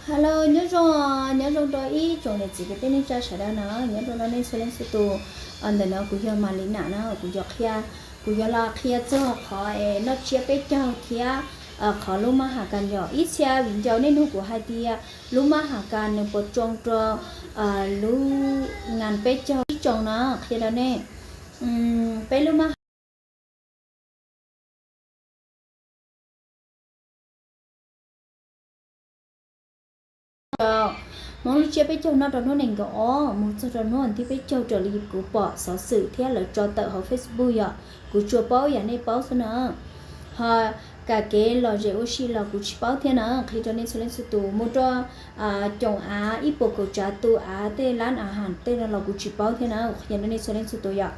Hello, nyob zoo, nyob zoo rau ib tsoom niam txiv kwv tij neej tsa sawv daws na, nyob zoo rau nej txhua leej txhua tus. Ntawm no kuv yog Malina na, kuv yuav qhia, kuv yuav los qhia txog qhov es noj tsiab peb caug thiab qhov lub mab has kas yom. Ib txhia viv ncaus nej nug kuv hais tias lub mab has kas nws puas tsoo rau lub ngas peb caug? Ib tsoom na, qhia rau nej, peb lub mab Hmoob lub tsiab peb caug noj rau hnub nees nkaum ob mus txog rau hnub vas thib peb caug raws li kuv pom xov xwm thiab lawv tso tawm hauv Facebook yom. Kuv tsuas paub yam nej paub xwb na. Ho kam kev lom zem ua si los kuv tsis paub thiab na, qhia rau nej txhua leej txhua tus. Mus rau coom av ib puas kaum tsav tus av tej lab a has tej no los kuv tsis paub thiab na, qhia rau nej txhua leej txhua tus yom.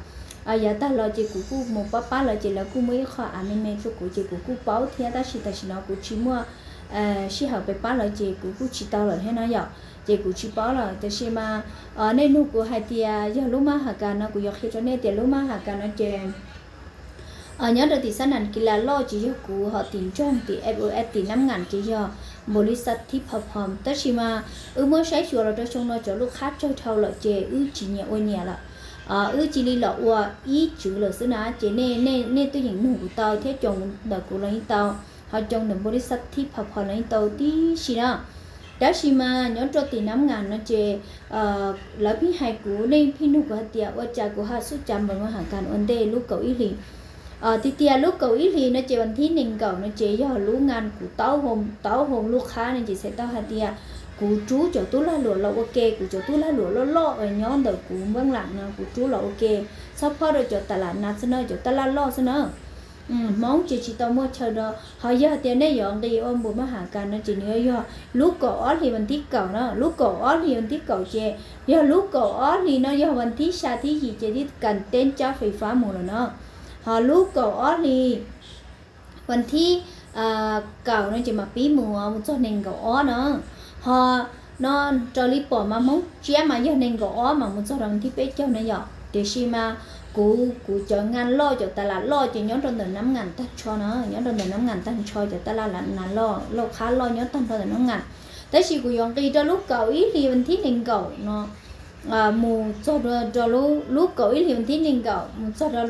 Yav tag los ces kuv kuj mus pab pab lawv ces lawv kuj muaj ib qho av me me rau kuv ces kuv kuj paub thiab, tab sis tam sim no kuv tsis muaj sij hawm pab pab lawv ces kuv kuj tsis tau lawm thiab na yom. Ces kuv tsis paub lawm, tab sis mas nej nug kuv hais tias yog lub mab has kas no, kuv yuav qhia rau nej tias lub mab has kas no ces nyob rau tim xab nas kis las loj ces yog kuv, ho tim nroog tim F U S tim nab ngas ces yog npaum li xab thib phom phom. Tab sis mas wb muab saib xyuas los rau xyoo no cov lub qhab tsawg dhau lawm ces wb tsis nyiam ua nyiam lawm. Wb cia li los ua ib tswv lawm xwb na, ces nej, nej tuaj yeem nug kuv tau thiab, coo ntawm kuv los yeej tau, ho coo ntawm npaum li xab thib phom phom los yeej tau tib si na. Tab sis mas nyob rau tim nab ngas no ces lawv pheej hais kuv, nej pheej nug kuv hais tias ua cas kuv ho xub cav npaum no has kas ua ntej lub kaum ib hlis. Tiag tiag lub kaum ib hlis no ces vas thib nees nkaum no ces yog lub ngas kuv taub hau, taub hau lub qhab no ces txhais tau hais tias kuv rub cov tub lag luam los ua ke, kuv cov tub lag luam loj loj uas nyob ntawm kuv npab las no kuv rub los ua ke, txhob phob rau cov tas las nas xwb na, cov taj laj loj xwb na. Hmoob ces tsis tau muaj chaw rau. Ho yog tias nej yuav nqis ua npum mab has kas no ces nws yuav yog lub kaum ob hlis vas thib kaum na, lub kaum ob hlis vas thib kaum ces yog lub kaum ob hlis no yog vas thib xya thib yim ces twb kas teb cab fais fab mus lawm na. Ho lub kaum ob hlis vas thib kaum no ces mam pib mus, mus txog nees nkaum ob na. Ho no raws li pom mas Hmoob tsiab mas yog nees nkaum ob mas mus txog rau vas thib peb caug na yom. Tiam sis mas kuv, kuv cov ngas loj, cov tas las loj ces nyob rau ntawm nab ngas tag nrho na, nyob rau ntawm nab ngas tag nrho, cov taj laj nas loj, lauj qhab loj nyob tag nrho ntawm nab ngas. Tab sis kuv yuav nqis rau lub kaum ib hlis vas thib nees nkaum no mus txog rau, lub kaum ib hlis vas thib nees nkaum mus txog rau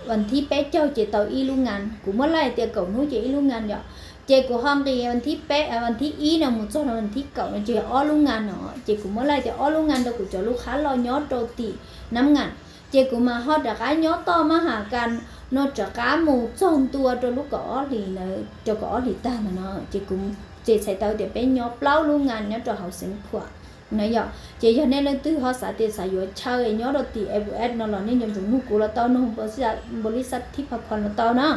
vas thib peb caug ces tau ib lub ngas. Kuv muab laij tias kaum hnub ces ib lub ngas yom. Ces kuv ho nqis vas thib peb, vas thib ib no mus txog rau vas thib kaum no ces ob lub ngas no. Ces kuv muab laij tias ob lub ngas rau kuv cov lub qhab loj nyob rau tim nab ngas. Ces kuv mas ho rov qab nyob toj mab has kas no rov qab mus txog ntua rau lub kaum ob hlis ntawd, rau kaum ob hlis tag ntawd no ces kuv, ces txhais tau tias peb nyob plaub lub ngas nyob rau hauv xeev Khuam no yom. Ces yog nej leej twg ho xav tias xav yuav chaw nyob rau tim F U S no los nej nco ntsoov nug kuv los tau, nug npaum li xab thib phom phom los tau na.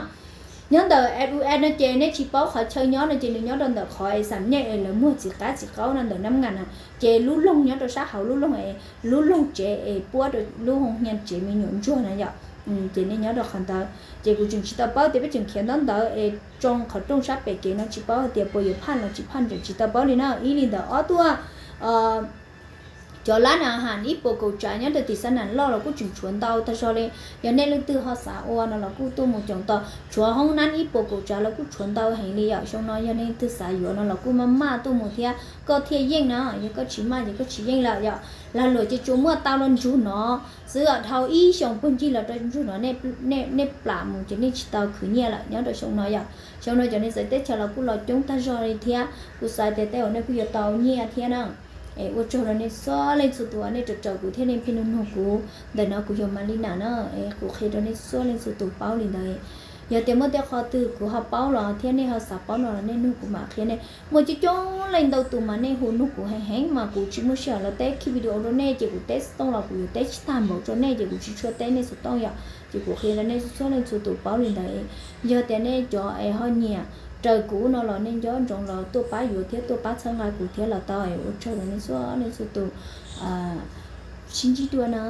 Nyob ntawm F U S no ces nej tsis paub qhov chaw nyob no ces nws nyob rau ntawm qhov es xam nyej es lawv muag txiv qab txiv qaub no ntawm nab ngas na. Ces lub loog nyob rau sab hauv lub loog es lub loog tsev es puab rau lub hoo hnyiaj tsev me nyuam ntsuag na yom. Ces nej nyob rau qhov ntawd ces kuv tseem tsis tau paub tias peb tseem khiav ntaub ntawd es tsoo qhov rooj sab pem kev no tsis paub hais tias puas yuav phaj los tsis phaj, tseem tsis tau paub li na. Ib li ntawd ob tuaj cov lab nas has ib puas kaum tsav nyob rau tim xab nas loj los kuj tseem tshuav ntau tag zog li. Yog nej leej twg ho xav ua no los kuj tuaj mus coom tau, tshuav hoob nab ib puas kaum tsav los kuj tshuav ntau heev li yom. Xyoo no yog nej leej twg xav yuav no los kuj maj maj tuaj mus thiab koj thiaj yeej na, yog koj tsis maj ces koj tsis yeej lawm yom. Lag luam ces tsuas muaj tau los ntsug no xwb, dhau ib xyoos puag ncig los rau ntsug no nej plam mus ces nej tsis tau khwv nyiaj lawm nyob rau xyoo no yom. Xyoo no cov neeg txawv teb chaws los kuj los coob tag zog li thiab, kuv xav tias tej zaum nej kuj yuav tau nyiaj thiab na. Es ua tsaug rau nej txhua leej txhua tus uas nej raws raws kuv thiab nej pheej nug nug kuv. Ntawm no kuv yog Malina na, es kuv qhia rau nej txhua leej txhua tus paub li ntawd. Yog tias muaj tej qhov twg kuv ho paub los thiab nej ho xav paub no los nej nug kuv mam qhia nej. Muaj coob coob leej ntau tus mas nej hu nug kuv heev heev mas kuv tsis muaj sij hawm los teb ki video rau nej ces kuv teb xov tooj los kuv yuav teb tsis tag npaum rau nej ces kuv tsis tshua teb nej xov tooj yom. Ces kuv qhia rau nej txhua leej txhua tus paub li ntawd. Yog tias nej cov es ho nyiam raws kuv no los nej nco ntsoov los tuaj pab yuav thiab tuaj pab txhawb nqa kuv thiab los tau es ua tsaug rau nej txhua leej txhua tus. Sib ntsib dua na.